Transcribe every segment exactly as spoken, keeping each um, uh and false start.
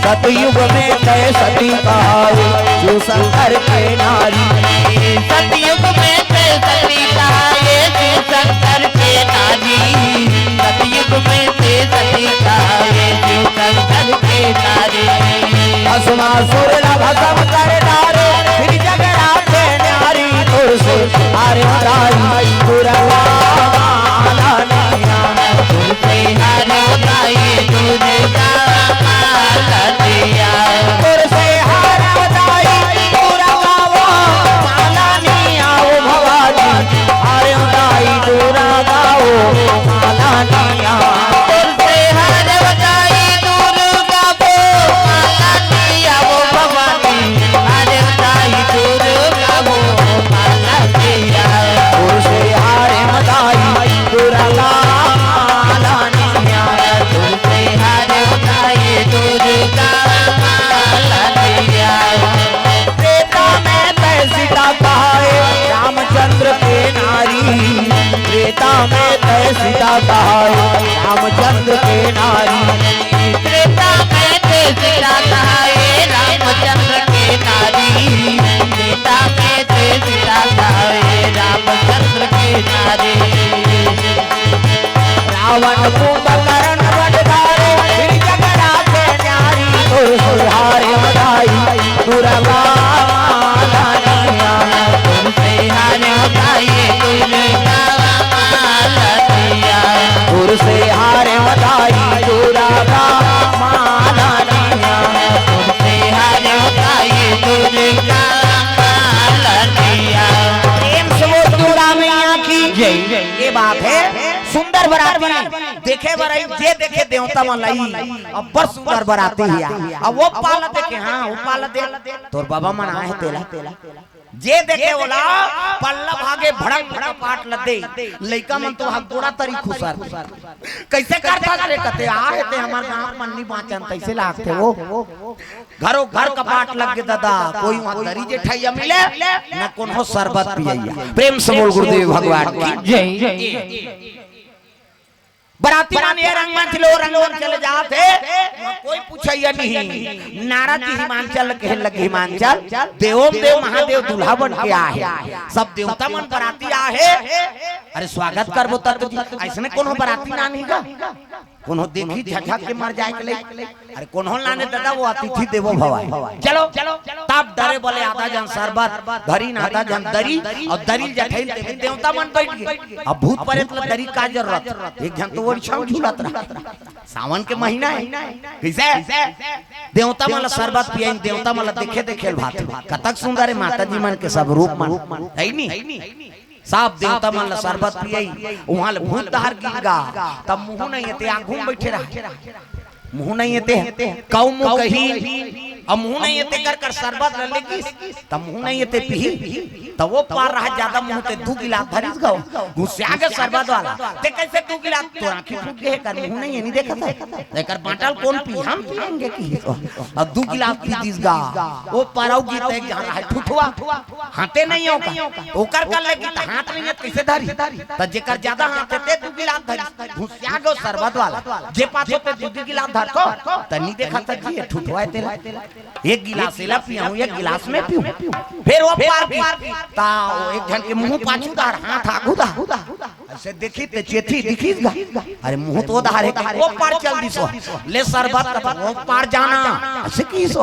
सतयुग में तय सती कहाए, शिव शंकर के नारी। सतयुग में तय सती कहाए, शिव शंकर के नारी। सतयुग में तय सती कहाए, शिव शंकर के नारी। भस्मासुर ला भस्म कर डारे, फिर जगरा के नारी। तोर से हारे दाई दुर्गा मालनिया। तोर से हारे दाई दुर्गा मालनिया। तोर से हारे दाई दुर्गा वो मालनिया, ओ भवानी। हारे दाई दुर्गा वो मालनिया। तोर से हारे दाई दुर्गा वो मालनिया, ओ भवानी। हारे दाई दुर्गा वो मालनिया। तोर से हारे दाई दुर्गा मालनिया। तोर से हारे दाई दुर्गा मालनिया। त्रेता में तय सीता कहाए, रामचंद्र के नारी। त्रेता में तय सीता कहाए, रामचंद्र के नारी। त्रेता में तय सीता कहाए, रामचंद्र के नारी। त्रेता में तय सीता कहाए, रामचंद्र के नारी। रावण कुंभकर्ण वध धारे, फिर जगरा के नारी। तोर से हारे दाई दुर्गा मालनिया। तोर से हारे दाई दुर्गा मालनिया। तोर से हारे दाई दुर्गा मालनिया। तोर से हारे दाई दुर्गा मालनिया। प्रेम से बोल दुर्गा मैया की जय। ये बात है, सुंदर बराती देखे बर आई, जे देखे देवता मन ला, अब्बड़ सुंदर बराती हे। अब वो पार ला देखे, हाँ, वो पार ला दे, तोर बाबा मन आए हे तेला। जे देखे ओला पल्ला भागे भड़क भड़क पाट ला दे। लइका मन तो हगदोड़ा तरी खुसर। कइसे करथस रे कथे, आ हे ते हमर गाँव मन नी बाँचन, तइसे लागथे वो। घरो घर कपाट लग गे ददा, कोई वहाँ दरी जेठइया मिले, न कोनो सरबत पियइया। प्रेम से बोल गुरुदेव भगवान की जय। बराती मन ये रंगमंच ले वो रंगमंच चले जात हे, वहाँ कोई पूछइया नहीं। नारद जी हिमांचल कहे लगे, हिमांचल देवों में देव महादेव दूल्हा बन के आए हे, सब देवता मन बराती आए हे। अरे स्वागत करबो तब तो जी, अइसने कोनो बराती ना नहीं गा। कोनो देखही झझक के मर जाए के लइक। अरे कोनो लाने ददा, वो अतिथि देवो भव आय। चलो, तब डरे बले आधा झन सरबत धरिन, आधा झन दरी, अउ दरी ल जठइन ते देवता मन बइठ गे। अब भूत परेत ला दरी का जरूरत? एक झन तो ओरिछा म झूलत रहा। सावन के महीना हे, कइसे? देवता मन ला सरबत पियाइन, देवता मन ला देखे देखे ल भाथे। कतक सुंदर हे माता जी मन के सब रूप मन, हे नी? सब देवता मन ला सरबत पियाई, उहाँ ले भूत डहर गिर गा, तब मुँह नइ हे ते आघू म बइठे रहा। मुँह नइ हे ते, कउ मुँह कही, अब मुँह नइ हे ते कर कर सरबत ल लेगिस, तब मुँह नइ हे ते पीही, तब वो पार रहा जादा मुँह ते दू गिलास धरिस गा, घुसिया गे सरबत वाला, ते कइसे दू गिलास, तोर आँखी फूट गे हे कर मुँह नइ हे, नइ देखत हे, एकर बाँटा ल कोन पीही, हम पिएंगे किहिस, अब दू गिलास पी दिस गा, वो पार अउ गिर ते एक झन रहा ठुठवा, हाथे नइ हे ओकर। ओकर कर ले कि त हाथ नइ हे त कइसे धरी? त जेकर जादा हाथ हे ते दू गिलास धरी। घुसिया गो सरबत वाला। जे पाछो ते दू दू गिलास धरतो, त नइ देखत जी, ये ठुठवा हे तेला। एक गिलास एला पियाहूँ, एक गिलास मैं पीहूँ। फेर वो पार की, त वो एक झन के मुँह पाछू डहर, हाथ आगू डहर। अइसे देखी ते चेती दिखिस गा। अरे मुँह तो डहर हे, वो पार चल दिस। ले सरबत का वो पार जाना। अइसे किहिस।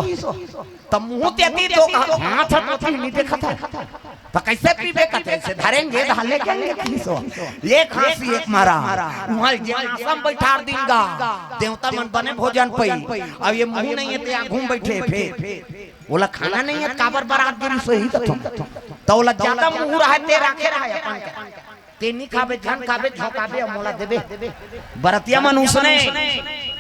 त मुँह ते ती तो कहा, हाथ ह तो ती नइ देखत हे। त कइसे पीबे कथे, अइसे धरेंगे, धाले कहेंगे किहिस। एक हाँसी एक मारा। उहाँ ल जेनासा म बइठार दिन गा। देवता मन बने भोजन पई। अब ये मुँह नइ हे ते आघू म बइठे फेर। ओला खाना नइ हे त काबर बरात गिरिस होही कथों। त ओला जादा मुँह रहा हे ते राखे रहा हे अपन के। ते नी खाबे, झन खाबे, झोंकाबे, अउ मोला देबे। बरतिया मन उसने,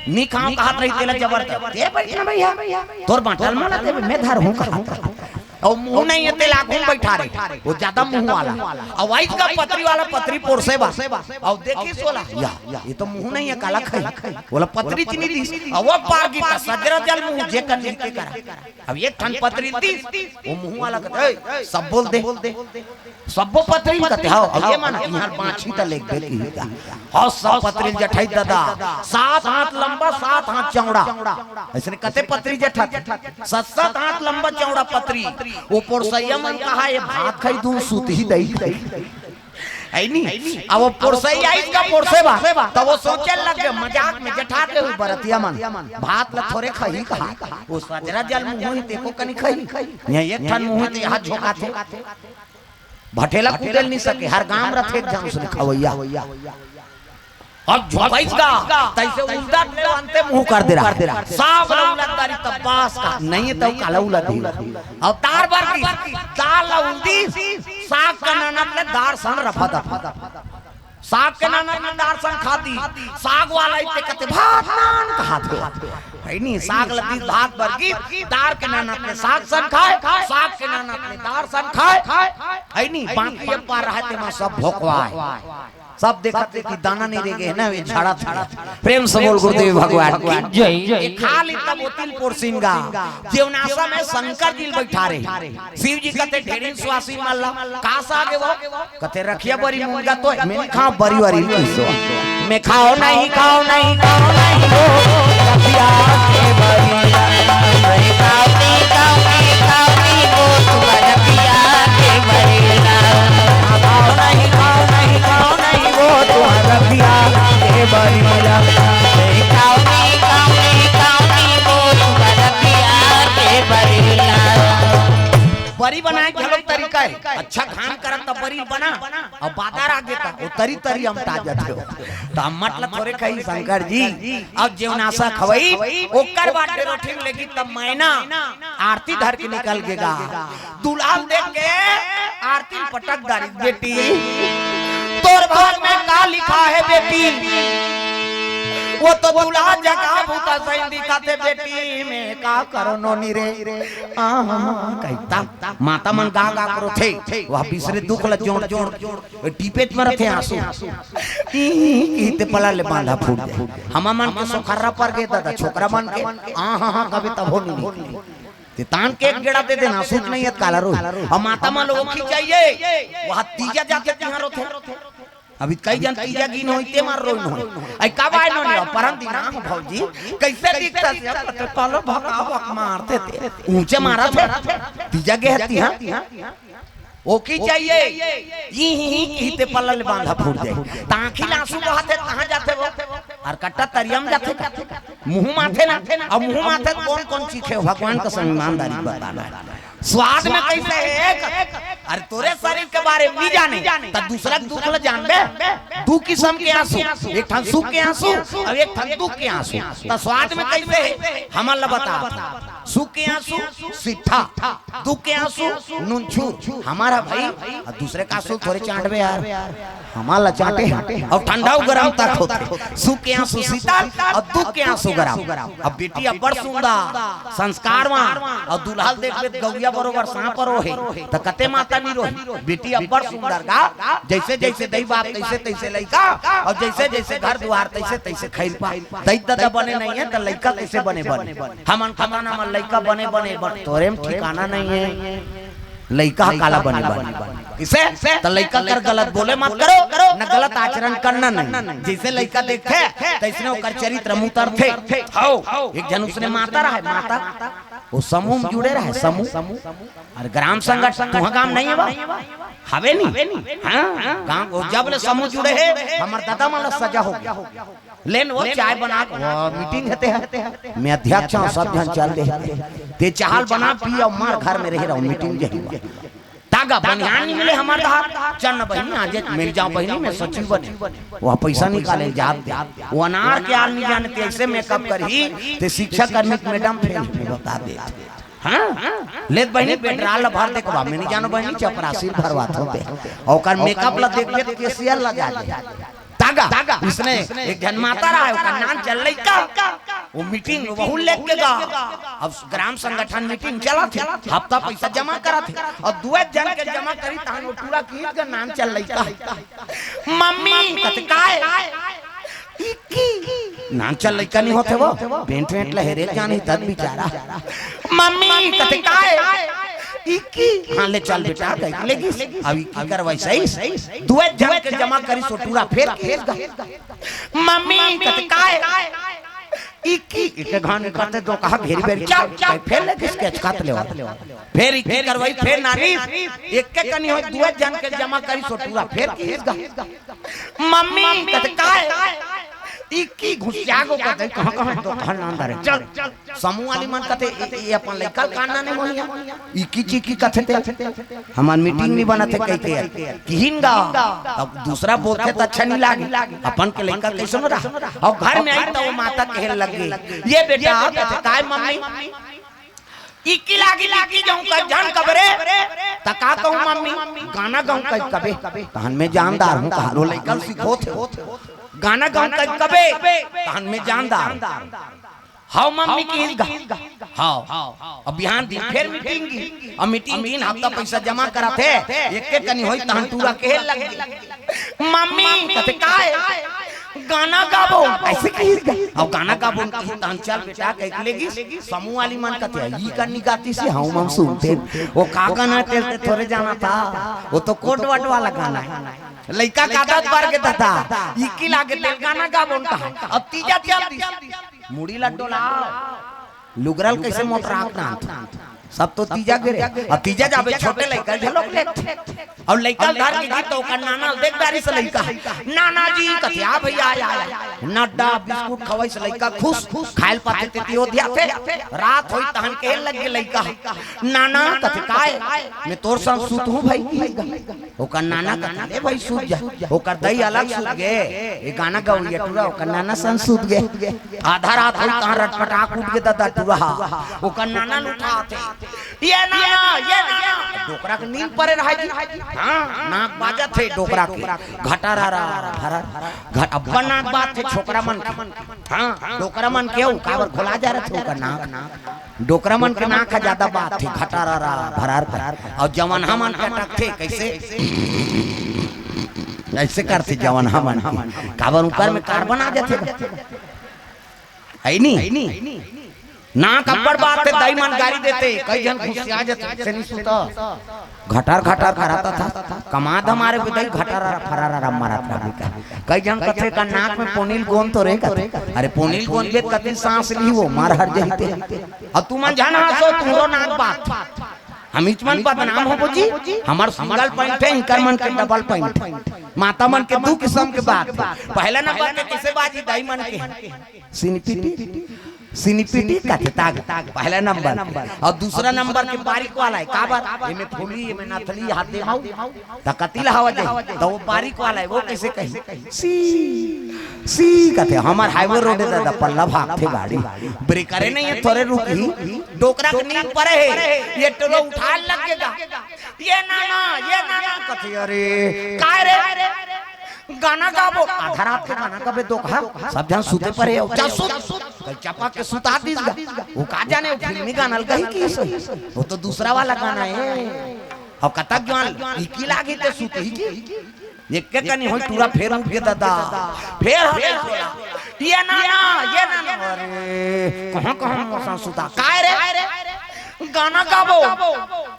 नी खाँव कहत रही, तेला जबरदस्ती। ते बइठ ना भइया, तोर बाँटा ल मोला देबे, मैं धरहूँ कहत रहा। अउ मुंह नहीं हे, तेला आगू में बैठा रहे, वो ज्यादा मुंह वाला। अउ आइस गा पतरी वाला, पतरी पोरसे बर। अउ देखिस ओला, या, ये तो मुंह नहीं हे, काला खाही। ओला पतरी चीनी दिस, अउ वो पार गिस, सजरा जल मुंह, जेकर नहीं तेकर। अब एक ठन पतरी दिस, वो मुंह वाला कथे, "ए, सब बोल दे।" सब्बो पतरी ल कथे, "हव।" अब ये मन इहाँ बाछी त लेगबे किही गा। हव, सब पतरी ल जठाइस दादा, सात हाथ लंबा, सात हाथ चौड़ा। अइसने कते पतरी जठाथे, सात सात हाथ लंबा चौड़ा पतरी। वो पोरसइया मन कहा, "ये भात खाही, दूध सूतही दई खाही।" हे नी? अब वो पोरसइया आइस गा पोरसे बर, त वो सोचे लग गे, मजाक में जठा के हुई बरतिया मन, "भात ल थोरे खाही कहा, वो सजरा जल मुंह होही, तेको कनी खाही।" ये एक ठन मुंह होही, त इहाँ झोंकाथे। भठेला कूदे ल नइ सके, हर गांव रथे एक झन उसने खवइया। अब झोंकाइस गा, तइसे उलदत ले अंते मुंह कर दे रहा। साग ल उलद डारिस त बास का, नहीं त काला उलदही। अब दार बर दिस, दार ल उलदिस, साग के ननद ले दार सन रफा दफा। साग के ननद ले दार सन खा दिस, साग वाला इते कथे भात नान कहाथे। हे नी, साग ल दिस भात बर गिस, दार के ननद ले साग सन खाय, साग के ननद ले दार सन खाय। हे नी, बाकी एक बार रहे तेमा सब भोकवाय। सब देखत हे कि दाना नइ रेगे हे ना, ये झड़त हे। प्रेम से बोल गुरुदेव भगवान की जय। ये खा लिस तब ओती ल पोरसिन गा। जेवनासा में शंकर जी ल बैठा रहे। शिव जी कथे ढेरिन सुवासिन मन ला, "का साग हे वो?" कथे, "रखिया बरी मुनगा तो, मैं नइ खांव बरी वरी कइसो।" मैं खांव नहीं, खांव नहीं, खांव नहीं वो रखिया के बरी। मैं खांव नहीं, खांव नहीं, खांव नहीं वो तुंहर रखिया के बरी। खांव नहीं, खांव नहीं, खांव नहीं वो तुंहर रखिया के बरी। मैं खांव नहीं, खांव नहीं, खांव नहीं वो तुंहर रखिया के बरी। बरी बनाय के घलो तरीका हे। अच्छा घाम करत त बरी बना, अउ बादर आगे त वो तरी तरी अमटा जाथे। त अम्मट ल थोरे खाही शंकर जी। अब जेवनासा खवई, ओकर बाद डेरोठिन लेगी त मैना आरती धर के निकल गे गा। दुल्हा ल देख के आरती ल पटक डारिस, "बेटी, तोर भाग में का लिखा हे बेटी? वो तो दुल्हा जगा भूता सही दिखाथे बेटी, मैं का करों नोनी रे।" आ, कहिथे, माता मन गा गा के रोथे, वो बिसरे दुख ल जोड़ जोड़ टीपेच म रथे आंसू। ई, ई, ई ते पला ले बांधा फूट जाय। हमर मन के सोखर्रा पर गे दादा, छोकरा मन के, आ, हा, हा, कबे तभो नइ निकले। ते तान के एक गेड़ा दे देना, सूत नहीं है काला रो। अब माता मन ल ओखी चाहिए, वहाँ तीजा जाथे तिहां रोथे। अभी कई जन तीजा गिन होई, ते मार रोइन होई। आई कब आय नोनी, परन दिन आ भौजी, कइसे दिखथस? काला भका भक मारथे ते, ऊंचे मारथे, तीजा गे हे तिहां। ओखी चाहिए, ई ही ही किहिते पल्ला ले बांधा फूट जाय। त आंखी ल आंसू बहाथे, कहां जाथे वो? अउ कट्टा तरिया म जाथे का? मुंह माथे ना, अब मुंह माथे त कोन कोन चीखे हो? भगवान का संग ईमानदारी बताना। स्वाद में कइसे हे? अरे तोरे शरीर के बारे में नइ जाने, त दूसरा के दुख ल जानबे? दू किसम के आंसू, एक ठन सुख के आंसू अउ एक ठन दुख के आंसू। त स्वाद में कइसे हे? हमन ल बता। सुख के आंसू सिट्ठा, दुख के आंसू नूनछूर। हमर ह भई, अउ दूसरे के आंसू थोरे चांटबे यार, हमर ला चांटे हे। अउ ठंडा अउ गरम तक होथे। सुख के आंसू शीतल अउ दुख के आंसू गरम। अब बेटी अब्बड़ सुंदर, संस्कारवान, अउ दूल्हा ल देखबे त गौरिया बरोबर सांप रोहे, त कते माता नइ रोही। बेटी अब्बड़ सुंदर गा, जइसे जइसे दई बाप तइसे तइसे लइका, अउ जइसे जइसे घर दुवार तइसे तइसे खइरपा। दई ददा बने नइ हे त लइका कइसे बने बने? हमन कतना मन लइका बने बने बन, तोरे म ठिकाना नइ हे। लइका ह काला बने बने? कइसे? त लइका कर गलत बोले मत करो, न गलत आचरण करना नहीं। जइसे लइका देखथे, तइसने ओकर चरित्र म उतरथे। हव, एक झन उसने माता रहय, माता, वो समूह म जुड़े रहय, समूह। अरे ग्राम संगठन तुंहर गांव नइ हे बा? हवे नी? हां, गांव वो जब ले समूह जुड़े हे, हमर ददा मन ला सजा हो गे। लेन वो चाय बना के, वो मीटिंग हे ते ह। मैं अध्यक्ष हंव, सब झन चल दे। ते चाय ल बना, पी अउ मार, घर में रहे रहो, मीटिंग जाही। त गा बनिहान नइ मिले हमर डहर। चल न बहिनी, आज एक मिल जांव बहिनी, मैं सचिव बनेंव। वो पइसा निकाले जात दे। वो अनार के आल नइ जाने ते अइसे मेकअप करही, ते शिक्षा कर्मी के मैडम फेल हे, मैं बता दे। हां? ले त बहिनी, पेट्रोल ल भर दे के बा, मैं नइ जानों बहिनी, चपरासी ल भरवाथंव ते। अउ ओकर मेकअप ल देखबे त केसियर ल जा दे। त दागा, इसने एक झन माता रहा है, ओकर नान चल लइका, वो मीटिंग में वहू लेके गा। अब ग्राम संगठन मीटिंग चलत हे, हफ्ता पैसा जमा करत हे, अउ दुए झन के जमा करी, तहन वो टूरा किहिस गा नान चल लइका। मम्मी कथे काय? इक्की। नान चल लइका नहीं होथे वो, पेंट वेंट लहेरे जाने तब बिचारा। मम्मी कथे काय? इक्की। हाँ ले चल बेटा, कहि लेगिस। अब इक्की करवाइस, दुए झन के जमा करिस वो टूरा फेर किहिस गा। मम्मी कथे काय? इक्की। इक्की घान करते दो कहा घेरी बेरी चल, चल, फेर लेगिस के छकात ले। फेर इक्की करवाई, फेर नानी, एक के कनी होय, दुए झन के जमा करिस वो टूरा फेर किहिस गा। मम्मी कथे काय? इक्की घुसिया गो कथे, कहाँ, कहाँ दो कहा नान धरे। चल, समूह वाली मन कथे, "ए, ए अपन लइका ल कान नाने मोहिया, इक्की चिक्की कथे ते, हमर मीटिंग नहीं बनत हे," कहिके किहिन गा। अब दूसरा बोलथे त अच्छा नहीं लागे, अपन के लइका कइसन रहा। अउ घर में आई त वो माता कहे लगे, "ये बेटा," कथे, "काय मम्मी?" "इक्की लागी, इक्की जाऊं का झन कबे रे।" "त का कहूं मम्मी?" "गाना गाऊं कहि कबे, तहन में जानदार हूं," कहा वो लइका ल सिखोथे। "गाना गाऊं कहि कबे, तहन में जानदार हूं।" "हव मम्मी," किहिस गा। "हव।" अब बिहान दिन फेर मीटिंग गिस, अब मीटिंग दिन हफ्ता पैसा जमा करत हे, एक के कनी होय तहन टूरा कहे लग गे। मम्मी कथे काय? गाना गाबो। अइसे किहिस गा। अब गाना गाबो किहिस तहन चल बेटा कहिके लेगिस। समूह वाली मन कथे, "ई कनी गातिस हे, हव मम सुनतेन।" वो का गाना तेल ते थोरे जानत हस, वो तो कोट वट वाला गाना हे। लइका का आदत बर गे दादा, इक्की लागे तेल गाना गाबो कहा। अब तीजा चल दिस, मुड़ी ला डोला, लुगरा ल कइसे मोटरा के नानथे। सब तो तीजा गे रे, अब तीजा जाबे छोटे लइका ल झलोक लेथे। अउ लइका ल धर के गिस त ओकर नाना ल देख डारिस लइका, "नाना जी," कथे, "आ भइया, आ, आ, आ।" नड्डा बिस्कुट खवाइस लइका खुश, खाय ल पाथे तेती ओधियाथे। रात होइस तहन कहे लग गे लइका, "नाना," कथे, "काय?" "में तोर संग सुतहूं भई।" ओकर नाना कथे, "ले भई सुत जा।" ओकर दई अलग सुत गे, ये गाना गवइया टूरा, ओकर नाना संग सुत गे। आधा रात होइस तहां रटपटाक उठ गे दादा टूरा, ओकर नाना ल उठाथे, "ये नाना, ये नाना।" डोकरा के नींद परे रहय जी। हां, नाक बाजत हे डोकरा के, घटारारा, भरार, घट-, अब्बड़ नाक बाजथे छोकरा मन के। हां, डोकरा मन के अउ काबर घोला जा रथे ओकर नाक। डोकरा मन के नाक ह जादा बाजथे, घटारारा, भरार कर। अउ जवनहा मन के अटकथे, कइसे? अइसे करथे जवनहा मन के। काबर ऊपर में कार्बन आ जाथे। हे नी? नाक अब्बड़ बाजथे, दई मन गारी देथे, कई झन घुसिया जाथे, से नी सुता। घटर घटर करत हस, कमा धमारे बेदई घटर फरार मारत रहा। कई झन कथे का नाक में पोनील गोंद तो रे कथे। अरे पोनील गोंद बे कति सांस ली वो, मार हर जही ते। अउ तुमन झन हंसो, तुमरो नाक बात। हमीच मन बदनाम होबो जी, हमर सिंगल पॉइंट हे, इनकर मन के डबल पॉइंट हे। माता मन के दू किसम के बात हे। पहला नंबर के कइसे बाजी दाई मन के? सिनिपिटी, सिनिपिटी कथे ताग, पहला नंबर। अउ दूसरा नंबर के बारीक वाला हे, काबर? एमे फूली, एमे नथली, हाथ दे माऊ, त कति ला हवा जाही, त वो बारीक वाला हे, वो कइसे कही? सी, सी कथे, हमर हाईवे रोड हे दादा, पल्ला भागथे गाड़ी, ब्रेकरे नइ हे, थोरे रुकही, डोकरा के नींद परे हे, ये टोला उठाय लग गे गा, ये नाना, ये नाना कथे, अरे, काय रे? गाना गाबो, आधा रात के गाना गाबे तो कहा, सब झन सुते परे हो, चल सुत, कई चपा के सुता दिस गा। वो का जाने, वो फिल्मी गाना ल गही कि सही, वो तो दूसरा वाला गाना हे। अउ कतक जवान इकी लागी ते सुत ही की, एक के कनी होई टूरा फेर उठ गे दादा, फेर हो गई टोला। ये नाना, ये नाना, अरे, कहाँ, कहाँ मौसम सुता, काय रे? गाना गाबो।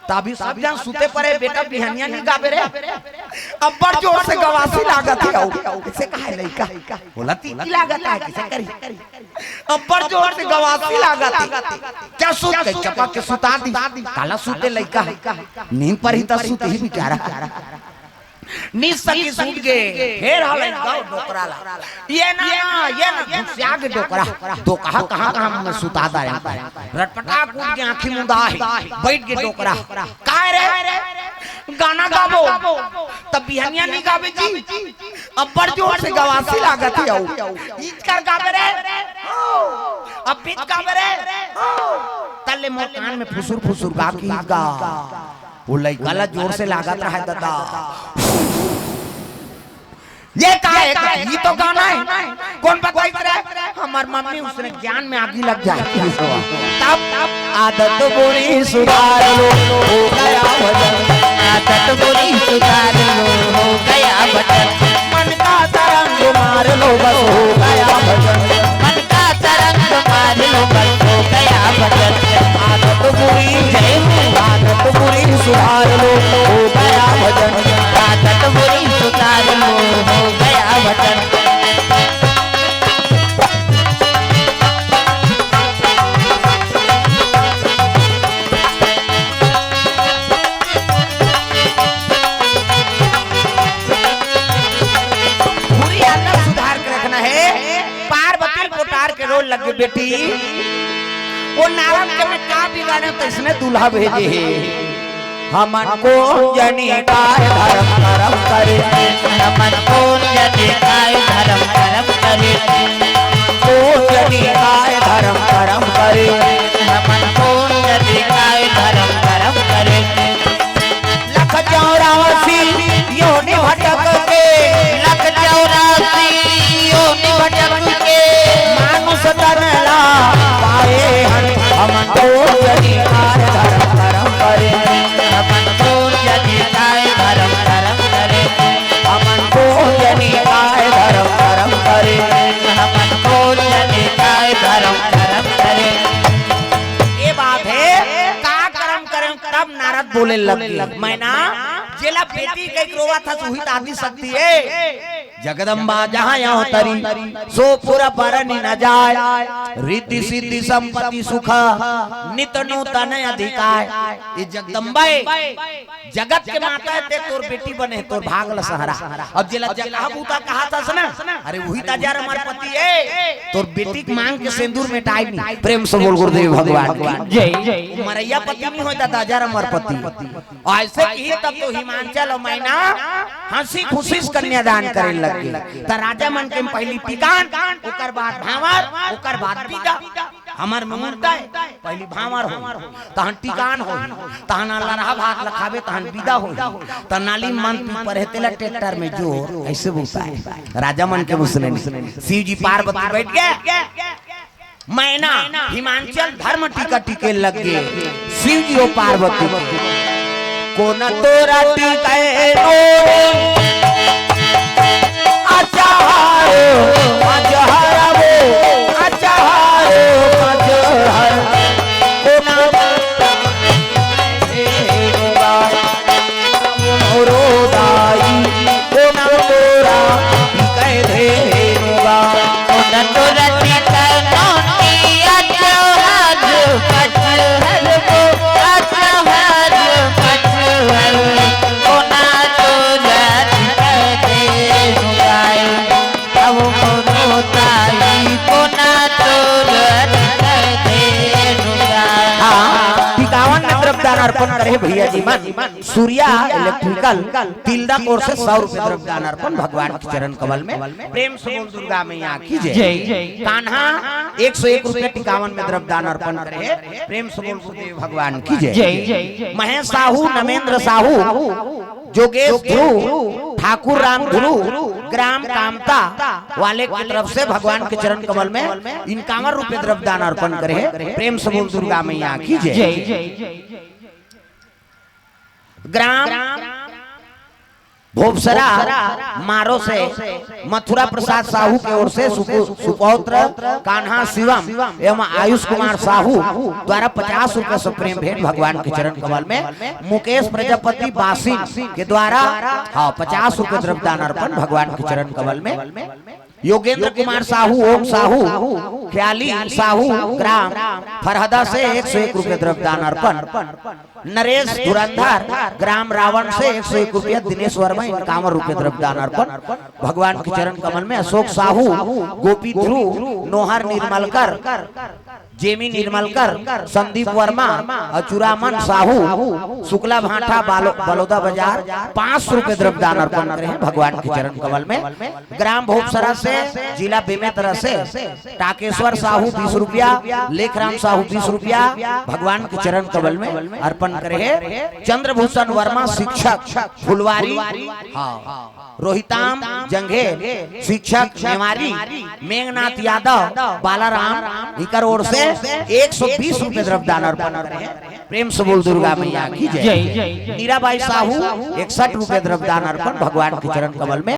तभी सब झन सुते परे, बेटा बिहनिया नी गाबे रे। अब्बड़ जोर से गवासी लागत हे, अउ कइसे कहे लइका? बोला ती की लागत हे, कइसे करी? अब्बड़ जोर से गवासी लागत हे। चल सुत, कई चपा के सुता दिस। काला सुते लइका, नींद परही त सुतही बिचारा। नी सकिस, सुत गे, फेर हलई गाओ डोकरा ला। ये ना, ये ना, घुसिया गे डोकरा। तो कहा, कहाँ, कहाँ में सुता दारे। रटपटाक उठ गे, आँखी मुंदा हे, बइठ गे डोकरा। काय रे? गाना गाबो। त बिहनिया नी गाबे जी। अब्बड़ जोर से गवासी लागत हे अउ। इचकर गाबे रे। अब बीच गाबे रे। तल्ले मोर कान में फुसुर फुसुर गा की गा। वो लइका ला जोर से लागत रहा हे दादा। ये का है? ये तो गाना है। कौन बताई रे? हमार मम्मी, उसने ज्ञान में आगी लग जाती है। तब आदत बुरी सुधार लो, हो गया भजन। आदत बुरी सुधार लो, हो गया भजन। मन का तरंग मार लो, बस हो गया भजन। मन का तरंग मार लो, बस हो गया भजन। आदत बुरी, जय हो। आदत बुरी सुधार लो, हो गया भजन। आदत बुरी सुधार लो, हो गया भजन। बुरी आदत सुधार के रखना है। पार्वती कोटार के रोल लगे बेटी, वो नारद के में का बिगाड़े, तो इसने दूल्हा भेजे है। हमन कोन जनी काय धर्म करम करे। हमन कोन जनी काय धर्म करम करे। कोन जनी काय धर्म करम करे। हमन कोन जनी काय धर्म करम करे। लख चौरासी योनि भटक के। लख चौरासी योनि भटक के। मानुष तन ला पाए हन। हमन कोन जनी काय धर्म करम करे। हमन कोन जनी काय धर्म करम करे। हमन कोन जनी काय धर्म करम करे। हमन कोन जनी काय धर्म करम करे। ये बात है, का करम करे, तब नारद बोले लग गे, मैना, जेला बेटी कहिके रोवत हस, उही त आदि शक्ति है। जगदम्बा जहाँ यहाँ तरी, सो पुर बरनि न जाय। रिद्धि सिद्धि संपत्ति सुख, नित नूतन अधिकाय। ये जगदम्बा है, जगत के माता है, ते तोर बेटी बने, तोर भाग ल सहरा। अब जेला जगह बूता कहत हस ना, अरे उही त जा रे हमर पति है, तोर बेटी के मांग के सिंदूर मेटाय नहीं। प्रेम से बोल गुरुदेव भगवान की जय। मरैया पति नहीं होय त जा रे हमर पति। अइसे किही तब तो हिमांचल अउ मैना हँसी खुशी से कन्यादान करे लग गे। त राजा मन के पहिली टिकान, ओकर बाद भांवर, ओकर बाद बिदा। हमर मुहूर्त है, पहिली भांवर होही, तहन टिकान होही, तहन लरहा भात ल खाबे, तहन बिदा होही, त नाली मन पी परे तेला ट्रैक्टर में जोर, अइसे बोलता है। राजा मन के मुसने में शिव जी पार्वती बइठ गे। मैना हिमांचल धर्म टीका टीके लग गे। शिव जी अउ पार्वती के कोन तोरा टीके नोरे। अचहर, अचहर वो, अचहर, अचहर। कोन मोरो दाई, कोन तोरा टीके धेनुगा। कोन तोरा टीके नोनी, अचहर, अचहर वो, अचहर, अचहर। कोन तोरा टीके धेनुगा। अब मोरो ताई कोन तोरा टीके धेनुगा। हाँ, टिकावन में द्रव्यदान अर्पण करे भैया जी मन। सूर्या इलेक्ट्रिकल तिल्दा कोर से सौ रुपए द्रव्यदान अर्पण भगवान के चरण कमल में। प्रेम से बोल दुर्गा मैया की जय। जय। कान्हा एक सौ एक रुपए टिकावन में द्रव्यदान अर्पण करे। प्रेम से बोल गुरुदेव भगवान की जय। जय। महेश साहू, नमेंद्र साहू, जोगेश ध्रुव, ठाकुर राम ध्रुव, ग्राम कामता वाले की तरफ से भगवान के चरण कमल में इक्यावन रुपए द्रव्यदान अर्पण करे हे। प्रेम से बोल दुर्गा मैया की जय। जय। ग्राम भोपसरा मारो से मथुरा प्रसाद साहू के ओर से सुपु-, सुपौत्र कान्हा शिवम एवं आयुष कुमार साहू द्वारा पचास रुपए से प्रेम भेंट भगवान के चरण कमल में। मुकेश प्रजापति बासिन के द्वारा, हाँ, पचास रुपए द्रव्यदान अर्पण भगवान के चरण कमल में। योगेंद्र कुमार साहू, ओम साहू, ख्याली साहू, ग्राम फरहदा से एक सौ एक रुपए द्रव्यदान अर्पण। नरेश धुरंधर, ग्राम रावण से एक सौ एक रुपया, दिनेश वर्मा इक्यावन रुपए द्रव्यदान अर्पण भगवान के चरण कमल में। अशोक साहू, गोपी ध्रुव, नोहर निर्मलकर, जेमी निर्मलकर, संदीप वर्मा अउ चुरामन साहू, शुक्ला भाठा, बालो-, बलौदा बाजार, पाँच सौ रुपए द्रव्यदान अर्पण करे हे भगवान के चरण कमल में। ग्राम भोपसरा से जिला बेमेतरा से टाकेश्वर साहू बीस रुपया, लेखराम साहू बीस रुपया भगवान के चरण कमल में अर्पण करे हे। चंद्रभूषण वर्मा शिक्षक फुलवारी, हाँ, रोहिताम जंघे शिक्षक नेवारी, मेघनाथ यादव बालाराम, इकर ओर से एक सौ बीस रुपये द्रव्यदान अर्पण करे हे। प्रेम से बोल दुर्गा मैया की जय। मीराबाई साहू इकसठ रुपये द्रव्यदान अर्पण भगवान के चरण कमल में।